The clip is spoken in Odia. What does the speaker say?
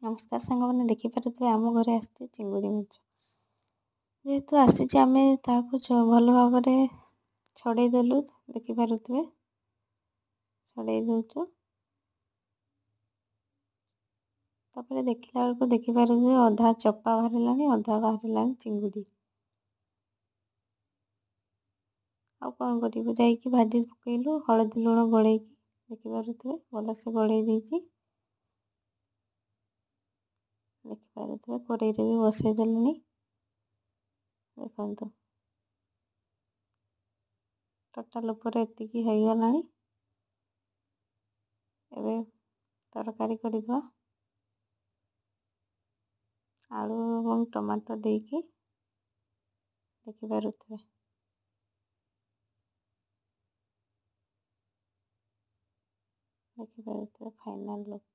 ନମସ୍କାର ସାଙ୍ଗମାନେ, ଦେଖିପାରୁଥିବେ ଆମ ଘରେ ଆସିଛି ଚିଙ୍ଗୁଡ଼ି ମାଛ। ଯେହେତୁ ଆସିଛି, ଆମେ ତାହାକୁ ଭଲ ଭାବରେ ଛଡ଼େଇ ଦେଲୁ। ଦେଖିପାରୁଥିବେ, ଛଡ଼େଇ ଦେଉଛୁ। ତାପରେ ଦେଖିଲା ବେଳକୁ ଦେଖିପାରୁଥିବେ ଅଧା ଚୋପା ବାହାରିଲାଣି, ଅଧା ବାହାରିଲାଣି ଚିଙ୍ଗୁଡ଼ି। ଆଉ କ'ଣ କରିବୁ, ଯାଇକି ଭାଜି ପକେଇଲୁ ହଳଦୀ ଲୁଣ ଗୋଳେଇକି। ଦେଖିପାରୁଥିବେ, ଭଲସେ ଗୋଳେଇ ଦେଇଛି। ଦେଖିପାରୁଥିବେ, କରେଇରେ ବି ବସେଇ ଦେଲିଣି। ଦେଖନ୍ତୁ, ଟୋଟାଲ୍ ଉପରେ ଏତିକି ହେଇଗଲାଣି। ଏବେ ତରକାରୀ କରିଦେବା ଆଳୁ ଏବଂ ଟମାଟୋ ଦେଇକି। ଦେଖିପାରୁଥିବେ, ଦେଖିପାରୁଥିବେ ଫାଇନାଲ୍ ଲୁକ୍।